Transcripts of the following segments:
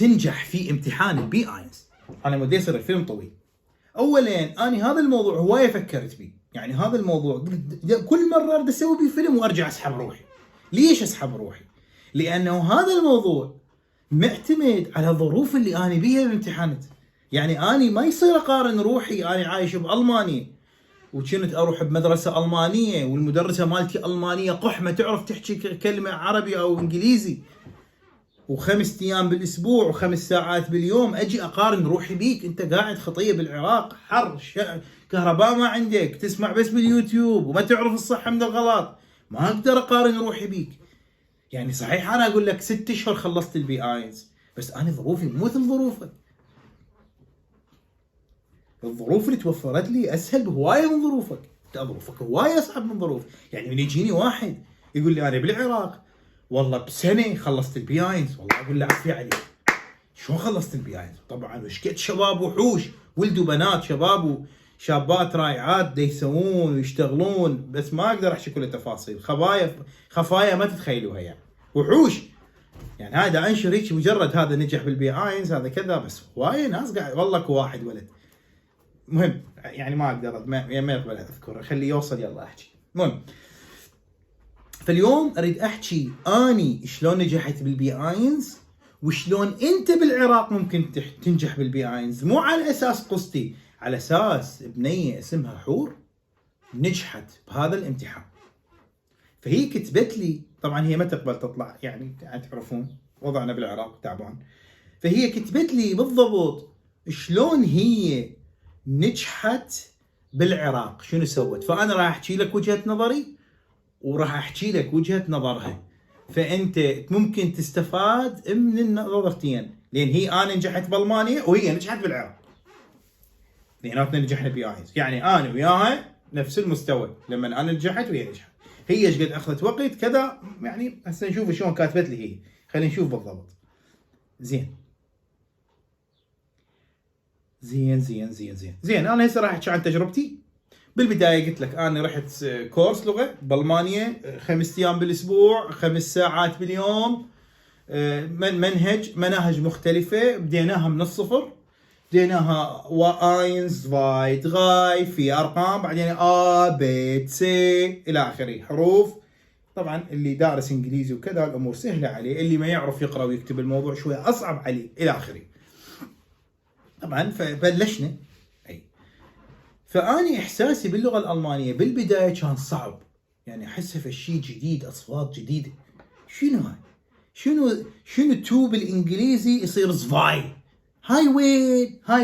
تنجح في امتحان البي اينز. انا ودي يصير الفيلم طويل. اولا انا هذا الموضوع هوايه فكرت فيه، يعني هذا الموضوع كل مره اريد اسوي بيه فيلم وارجع اسحب روحي. ليش اسحب روحي؟ لانه هذا الموضوع معتمد على الظروف اللي انا بيها بالامتحانات. يعني انا ما يصير اقارن روحي انا عايش بألمانيا وكنت اروح بمدرسه المانيه والمدرسه مالتي المانيه قحمه تعرف تحكي كلمه عربي او انجليزي، و5 ايام بالاسبوع و5 ساعات باليوم، اجي اقارن روحي بيك. انت قاعد خطيه بالعراق، حر، كهرباء ما عندك، تسمع بس باليوتيوب وما تعرف الصح من الغلط. ما اقدر اقارن روحي بيك. يعني صحيح انا اقول لك 6 اشهر خلصت البي اينز، بس انا ظروفي مو مثل ظروفك. الظروف اللي توفرت لي اسهل بهوايه من ظروفك، انت ظروفك هوايه اصعب من ظروف. يعني من يجيني واحد يقول لي انا بالعراق والله بسنه خلصت البي اينز، والله اقول له عافيه عليك، شلون خلصت البي اينز؟ طبعا وش قد شباب وحوش، ولد وبنات، شباب وشابات رائعات دا يسوون ويشتغلون، بس ما اقدر احكي كل التفاصيل، خفايا ما تتخيلوها يعني، وحوش. يعني هذا انشر هيك مجرد هذا نجح بالبي اينز هذا كذا، بس هوايه ناس قاعد والله واحد ولد مهم يعني ما اقدر ما يقبل اذكره، خليه يوصل يلا احكي. المهم فاليوم اريد احكي اني شلون نجحت بالبي اينز وشلون انت بالعراق ممكن تنجح بالبي اينز، مو على اساس قصتي، على اساس بنيه اسمها حور نجحت بهذا الامتحان. فهي كتبت لي، طبعا هي ما تقبل تطلع، يعني تعرفون وضعنا بالعراق تعبان، فهي كتبت لي بالضبط شلون هي نجحت بالعراق، شنو سوت. فانا راح احكي لك وجهة نظري وراح احكي لك وجهة نظرها، فانت ممكن تستفاد من النظرتين، لان هي انا نجحت بالمانيا وهي نجحت بالعراق، اثنيناتنا نجحنا بي اينز، يعني انا وياها نفس المستوى، لما انا نجحت وهي نجحت. هي ايش قد اخذت وقت كذا، يعني هسه نشوف شلون كاتبت لي هي، خلينا نشوف بالضبط. زين انا هسه راح احكي عن تجربتي. بالبدايه قلت لك انا رحت كورس لغه بالمانيا 5 ايام بالاسبوع 5 ساعات باليوم، مناهج مختلفه، بديناها من الصفر، بديناها واينز فاي دراي في ارقام، بعدين ا ب سي الى اخره حروف. طبعا اللي دارس انجليزي وكذا الامور سهله عليه، اللي ما يعرف يقرا ويكتب الموضوع شويه اصعب عليه الى اخره. طبعا فبلشنا. فاني احساسي باللغه الالمانيه بالبدايه كان صعب، يعني احسها في شيء جديد، اصوات جديده. شنو هاي؟ شنو تو بالانجليزي يصير زفاي، هاي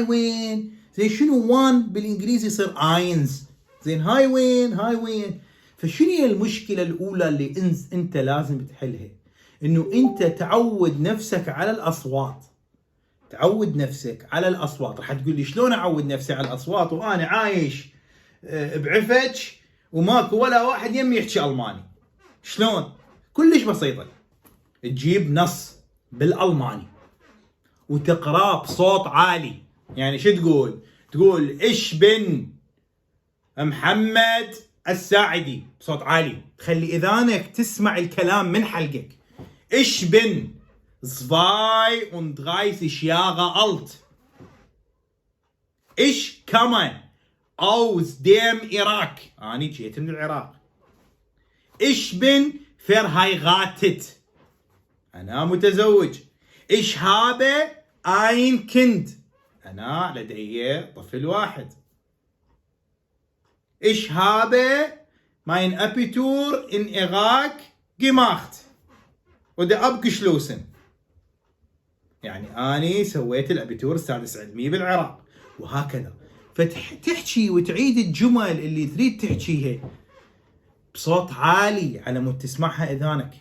وين زين، شنو وان بالانجليزي يصير اينز، زين هاي وين. فشنو هي المشكله الاولى اللي انت لازم تحلها؟ انه انت تعود نفسك على الاصوات. تعود نفسك على الاصوات. راح تقول لي شلون اعود نفسي على الاصوات وانا عايش بعفتش وماكو ولا واحد يمي يحكي الماني؟ شلون؟ كلش بسيطه. تجيب نص بالالماني وتقراه بصوت عالي. يعني شو تقول؟ تقول ايش بن محمد الساعدي بصوت عالي، تخلي اذانك تسمع الكلام من حلقك. ايش بن zwei und 30 Jahre alt. Ich komme aus dem Irak. أنا جيت من العراق. Ich bin verheiratet. أنا متزوج. Ich habe ein Kind. أنا لدي طفل واحد. Ich habe mein Abitur in Irak gemacht. وده abgeschlossen. يعني أنا سويت الأبيتور السادس علمي بالعراق، وهكذا. فتحكي وتعيد الجمل اللي تريد تحكيها بصوت عالي على مود تسمعها إذانك.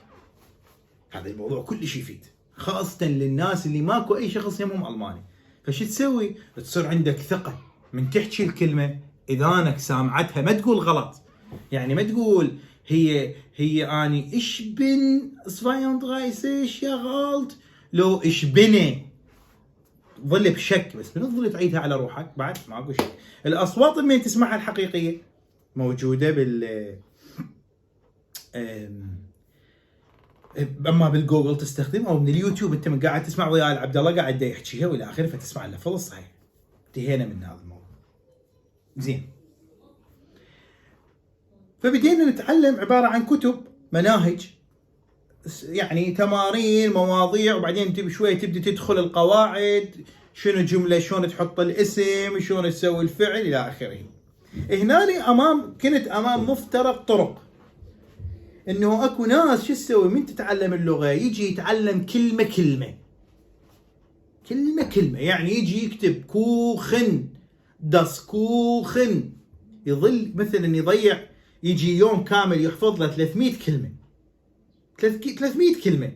هذا الموضوع كلش يفيد، خاصة للناس اللي ماكو أي شخص يمهم ألماني. فشي تسوي؟ تصير عندك ثقة من تحكي الكلمة إذانك سامعتها، ما تقول غلط. يعني ما تقول هي أني إيش بن 32 شغلت، لو إيش بني ظل بشك، بس من تظل تعيدها على روحك بعد ماكو شك. الأصوات اللي تسمعها الحقيقية موجودة اما بالجوجل تستخدم، او من اليوتيوب انت من قاعد تسمع ضياء العبد الله قاعد يحكيها والى اخره فتسمع اللفظ الصحيح. انتهينا من هذا الموضوع. زين. فبدينا نتعلم عباره عن كتب، مناهج، يعني تمارين، مواضيع، وبعدين تبي شوي تبدي تدخل القواعد، شنو جمله، شلون تحط الاسم، شلون تسوي الفعل الى اخره. هنا كنت امام مفترق طرق، انه اكو ناس شو تسوي من تتعلم اللغه يجي يتعلم كلمه كلمه، يعني يجي يكتب كوخن، داس كوخن، يظل مثلا يضيع، يجي يوم كامل يحفظ له 300 كلمه 300 كلمه.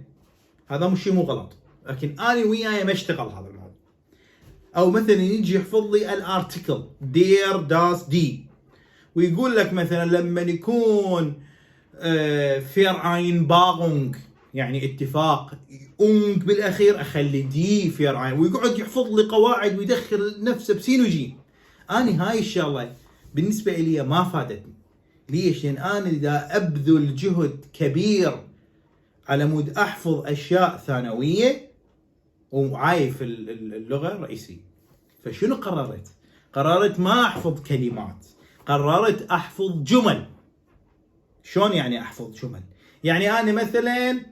هذا مش شيء مو غلط، لكن انا وياي ما اشتغل هذا الموضوع. او مثلا يجي يحفظ لي الارتكل دير داس دي، ويقول لك مثلا لما يكون فير باغونج يعني اتفاق، اونج بالاخير اخلي دي فير ويقعد يحفظ لي قواعد ويدخل نفسه بسين وجيم. انا هاي الشغله بالنسبه لي ما فادتني. ليش؟ لان انا اذا ابذل جهد كبير على مود احفظ اشياء ثانويه وعايف اللغه الرئيسيه. فشنو قررت ما احفظ كلمات، قررت احفظ جمل. شلون يعني احفظ جمل؟ يعني انا مثلا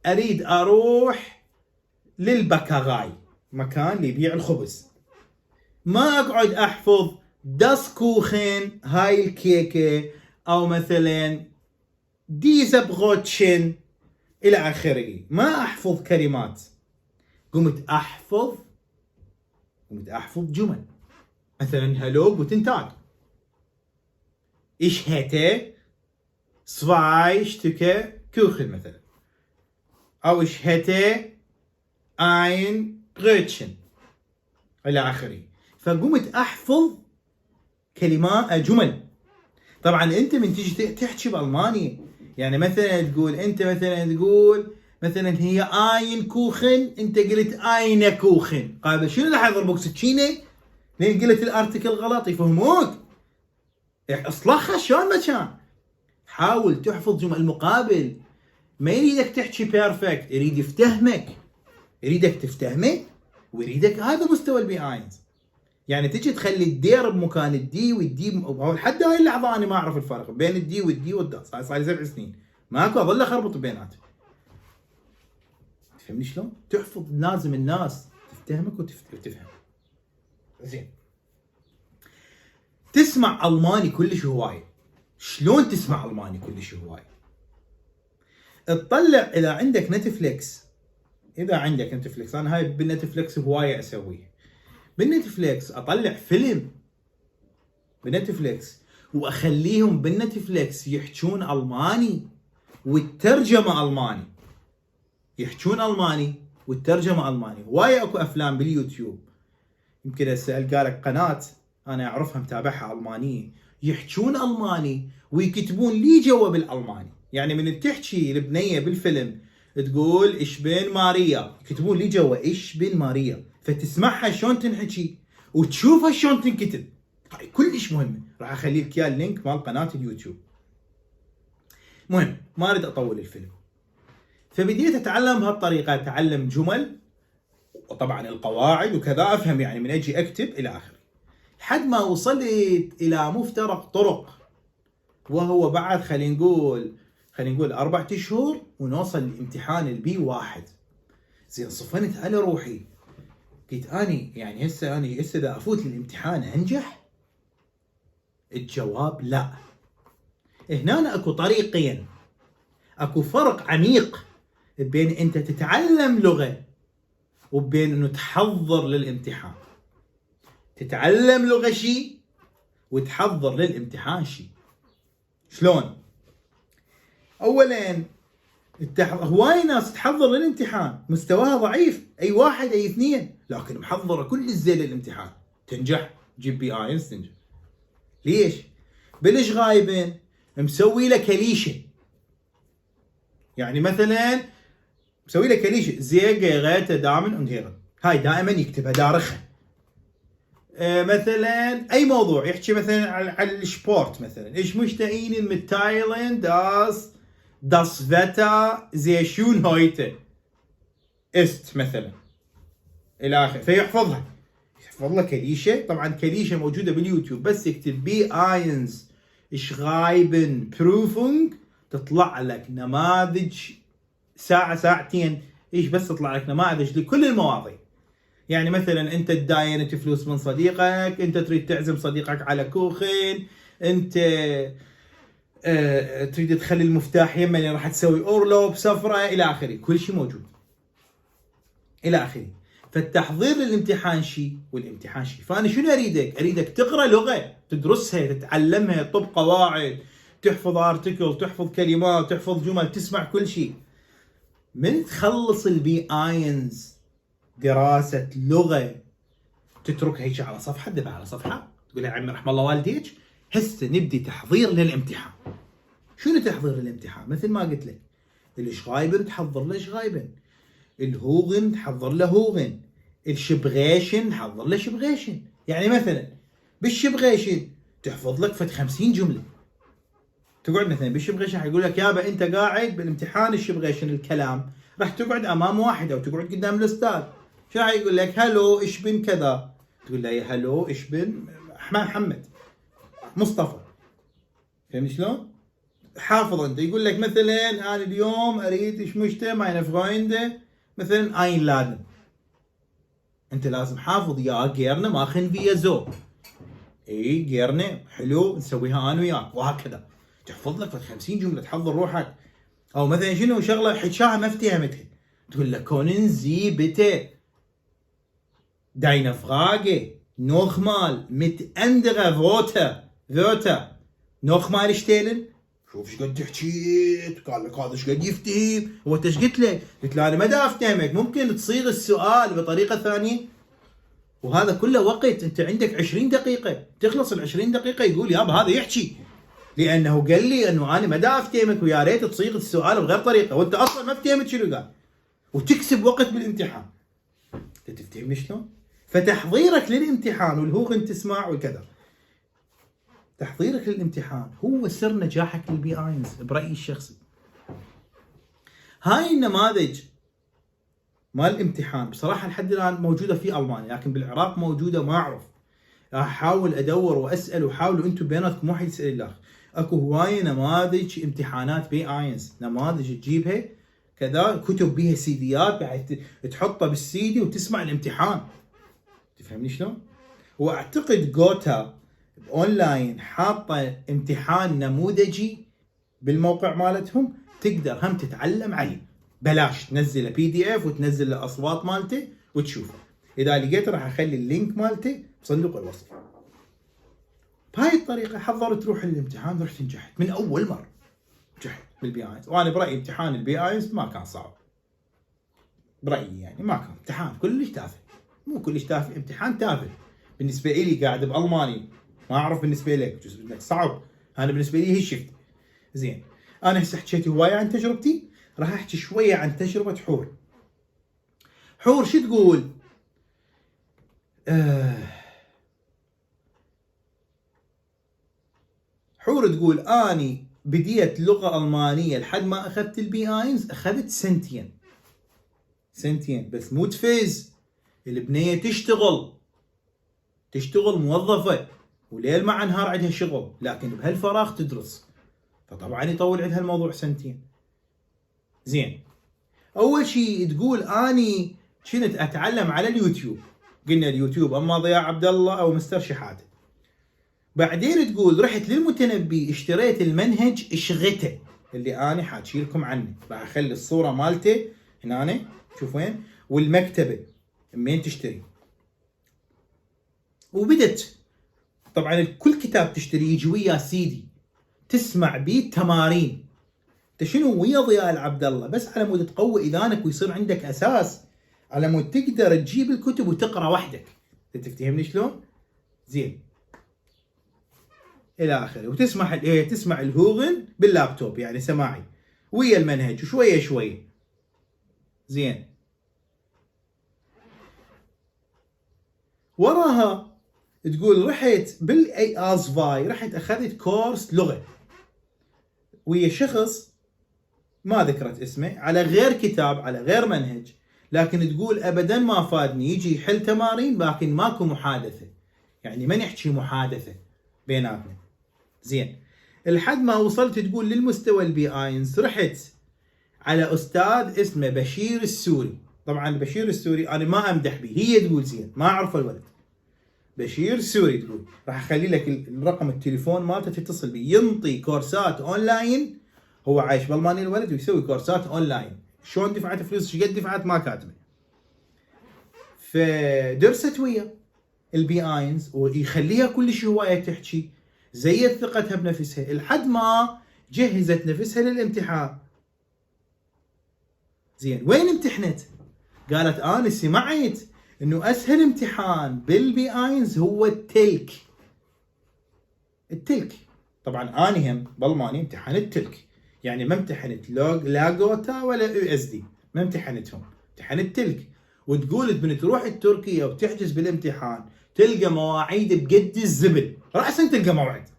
اريد اروح للبكاغاي، مكان اللي يبيع الخبز، ما اقعد احفظ داس كوخن هاي الكيكه، او مثلا ديزا بغوتشن الى اخره. ما احفظ كلمات، قمت احفظ جمل. مثلا هلو جوتن تاج، ايش هيته zwei Stücke Kuchen مثلا، او ich hätte ein Brötchen الى اخره. فقمت احفظ كلمات جمل. طبعا انت من تيجي تحكي بالماني، يعني مثلا تقول مثلا هي اين كوخن، انت قلت اين كوخن، قابل شنو راح يضربوك سكينه لين قلت الارتكل غلط، يفهموك اصلحها شلون ما كان. حاول تحفظ جمل. المقابل ما يريدك تحكي بيرفكت، يريدك تفتهمه ويريدك هذا مستوى البي اينز. يعني تجي تخلي الدير بمكان الدي والدي، لحد هاي اللحظه انا ما اعرف الفرق بين الدي والدي والداس، صار لي 7 سنين ماكو، اظل اخربط بيناتهم. تفهمني شلون؟ تحفظ، لازم الناس تفتهمك وتفهم. زين. تسمع الماني كلش هوايه. شلون تسمع الماني كلش هوايه؟ اطلع اذا عندك نتفليكس. انا هاي بالنتفليكس هوايه اسويه. بالنتفليكس اطلع فيلم بالنتفليكس واخليهم بالنتفليكس يحجون الماني والترجمه الماني، يحجون الماني والترجمه الماني. هوايه اكو افلام باليوتيوب، يمكن هسه القالك قناه انا اعرفها متابعها المانيه، يحجون الماني ويكتبون لي جوا بالالماني. يعني من تحكي البنيه بالفيلم تقول ايش بين ماريا، يكتبون لي جوا ايش بين ماريا، فتسمعها شلون تنحكي وتشوفها شلون تنكتب. هاي كلش مهمه. راح اخلي لك اياه اللينك مال قناه اليوتيوب. مهم، ما اريد اطول الفيلم. فبديت اتعلم بهالطريقه، اتعلم جمل وطبعا القواعد وكذا، افهم يعني من اجي اكتب الى اخره، لحد ما وصلت الى مفترق طرق، وهو بعد خلينا نقول 4 اشهر ونوصل لامتحان البي 1. زين، صفنت على روحي، قلت اني يعني هسه اذا افوت للامتحان انجح؟ الجواب لا. هنا اكو طريقين، اكو فرق عميق بين انت تتعلم لغه وبين انه تحضر للامتحان. تتعلم لغه شيء وتحضر للامتحان شيء. شلون؟ اولا هواي ناس تحضر للامتحان مستواها ضعيف، اي واحد اي اثنين، لكن محضره كل الزين للامتحان تنجح، تجيب بي اينز تنجح. ليش؟ بلش غايبين مسوي له كليشه. يعني مثلا مسوي له كليشه زيغه غيته دائما انغيره، هاي دائما يكتبها دارخه. مثلا اي موضوع يحكي مثلا على السبورت، مثلا ايش مشتهين من تايلاند داس das Wetter sehr schön heute ist مثلا الى اخره، فيحفظها. يحفظ لك كليشه. طبعا كليشه موجوده باليوتيوب، بس اكتب بي اينز شرايبن بروفونج تطلع لك نماذج ساعه ساعتين، ايش بس تطلع لك نماذج لكل المواضيع. يعني مثلا انت تداين فلوس من صديقك، انت تريد تعزم صديقك على كوخن، انت تريد تخلي المفتاح يمه اللي راح تسوي اورلو بسفره الى اخره، كل شيء موجود الى اخره. فالتحضير للامتحان شيء والامتحان شيء. فانا شنو اريدك تقرا لغه، تدرسها، تتعلمها، تطبق قواعد، تحفظ ارتكل، تحفظ كلمات، تحفظ جمل، تسمع كل شيء. من تخلص البي اينز دراسه لغه تترك هيك على صفحه، تدبها على صفحه، تقول يا عمي رحم الله والديك هسه نبدي تحضير للامتحان. شنو تحضير للامتحان؟ مثل ما قلت لك، الشغايبن تحضر له شغايبن، الهوغن تحضر له هوغن، الشبغيشن تحضر له شبغيشن. يعني مثلا بالشبغيشن تحفظ لك فد 50 جمله. تقعد مثلا بالشبغيشن حيقول لك يابا انت قاعد بالامتحان الشبغيشن الكلام راح تقعد امام واحد او تقعد قدام الاستاذ، شو راح يقول لك؟ هلو ايش بن كذا، تقول له يا هلو ايش بن محمد مصطفى. فهمت شلون؟ حافظ انت. يقول لك مثلا انا اليوم اريد ايش مشته ماين فروينده مثلا اين لادن، انت لازم حافظ يا جيرنا ماخن فيا زو، اي جيرنا حلو نسويها انا وياك، وهكذا. تحفظ لك 50 جمله تحضر روحك. او مثلا شنو شغله حكاها ما افتهمتها، تقول لك كونن زي بته داينا فراغه نوخمال مت اندغه فوتا نوخمال اشتيلن. شوف ايش قد حكيت، قال لك هذا ايش قد يفتهم. هو انت ايش قلت له؟ قلت له انا ما دا افتهمك، ممكن تصيغ السؤال بطريقه ثانيه. وهذا كله وقت، انت عندك 20 دقيقه، تخلص ال 20 دقيقه يقول يابا هذا يحكي، لانه قال لي انه انا ما دا افتهمك ويا ريت تصيغ السؤال بغير طريقه، وانت اصلا ما افتهمت شنو قال، وتكسب وقت بالامتحان. انت تفتهمني شلون؟ فتحضيرك للامتحان والهوغن تسمع وكذا، تحضيرك للامتحان هو سر نجاحك للبي اينز برايي الشخصي. هاي النماذج مال الامتحان بصراحه لحد الان موجوده في المانيا، لكن بالعراق موجوده ما اعرف. راح احاول ادور واسال، وحاولوا انتم بيناتكم واحد يسال الاخر. اكو هوايه نماذج امتحانات بي اينز، نماذج تجيبها كذا، كتب بيها سيديات بحيث تحطها بالسيدي وتسمع الامتحان. تفهمني شلون؟ واعتقد جوتا اونلاين حاطه امتحان نموذجي بالموقع مالتهم، تقدر هم تتعلم عليه بلاش، تنزله PDF وتنزل الاصوات مالته وتشوفه. اذا لقيت راح اخلي اللينك مالته بصندوق الوصف. بهاي الطريقه حضرت روح الامتحان، رحت نجحت من اول مره، نجحت بالبي اينز. وانا برايي امتحان البي اينز ما كان صعب، برايي يعني ما كان امتحان كلش تافه، مو كلش تافه، امتحان تافه بالنسبه لي قاعد بالماني، ما اعرف بالنسبه لك صعب، انا بالنسبه لي هي شفت. زين انا هسه حكيت هوايه عن تجربتي، راح احكي شويه عن تجربه حور. حور شو تقول؟ حور تقول اني بديت لغه المانيه لحد ما اخذت البي اينز، اخذت سنتين بس مو تفيز. البنيه تشتغل موظفه وليل مع نهار عندها شغل، لكن بهالفراغ تدرس، فطبعا يطول عندها الموضوع سنتين. زين اول شيء تقول اني كنت اتعلم على اليوتيوب، قلنا اليوتيوب اما ضياء عبد الله او مستر شحاته. بعدين تقول رحت للمتنبي اشتريت المنهج اشغته اللي انا حاكي لكم عنه، راح اخلي الصوره مالته هنا شوف وين، والمكتبه منين تشتري. وبدت طبعا كل كتاب تشتري يجي وياه سيدي تسمع بيه تمارين. انت شنو ويا ضياء العبد الله بس على مود تقوي اذانك ويصير عندك اساس، على مود تقدر تجيب الكتب وتقرا وحدك. انت تفتهمني شلون؟ زين الى اخره. وتسمع تسمع الهوغن باللابتوب يعني سماعي ويا المنهج وشويه شويه. زين وراها تقول رحت بالاي ازفاي، رحت اخذت كورس لغه ويا شخص ما ذكرت اسمه، على غير كتاب، على غير منهج، لكن تقول ابدا ما فادني، يجي يحل تمارين لكن ماكو محادثه. يعني من يحكي محادثه بيناتنا. زين، لحد ما وصلت تقول للمستوى البي اينز، رحت على استاذ اسمه بشير السوري. طبعا بشير السوري انا ما امدح به، هي تقول زين ما اعرف الولد. بشير السوري تقول، راح اخلي لك الرقم التليفون مالته تتصل به، ينطي كورسات اونلاين. هو عايش بالمانيا الولد ويسوي كورسات اونلاين. شلون دفعت فلوس، ايش قد دفعت ما كاتبه. فدرست وياه البي اينز ويخليها كل شيء هوايه تحكي، زيت ثقتها بنفسها لحد ما جهزت نفسها للامتحان. زين، وين امتحنت؟ قالت انا سمعت انه اسهل امتحان بالبي اينز هو التلك. طبعا انا هم بالماني امتحان التلك، يعني ما امتحنت لا جوتا ولا يو اس دي، ما امتحنتهم، امتحان التلك. وتقول تبي تروح تركيا وتحجز بالامتحان تلقى مواعيد بقد الزبل، راسا تلقى موعد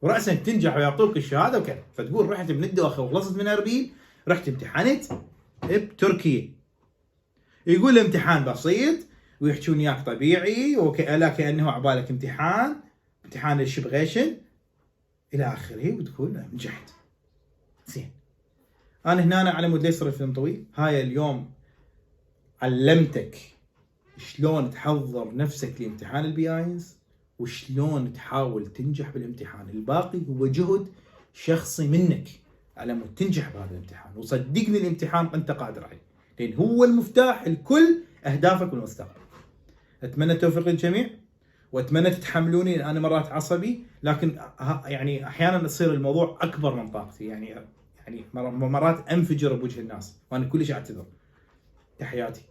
وراسا تنجح ويعطوك الشهاده وكذا. فتقول رحت من الدوخه وخلصت من اربيل، رحت امتحنت بتركيا. يقول الامتحان بسيط ويحكون وياك طبيعي ولا كانه عبالك امتحان الشبغيشن الى اخره، وتقول نجحت. زين، انا هنا على مود ليش صار الفيلم طويل. هاي اليوم علمتك شلون تحضر نفسك لامتحان البي اينز وشلون تحاول تنجح بالامتحان. الباقي هو جهد شخصي منك على مود تنجح بهذا الامتحان، وصدقني الامتحان انت قادر عليه، لان هو المفتاح لكل اهدافك بالمستقبل. اتمنى التوفيق للجميع، واتمنى تتحملوني. انا مرات عصبي، لكن يعني احيانا يصير الموضوع اكبر من طاقتي، يعني مرات انفجر بوجه الناس، وانا كلش اعتذر. تحياتي.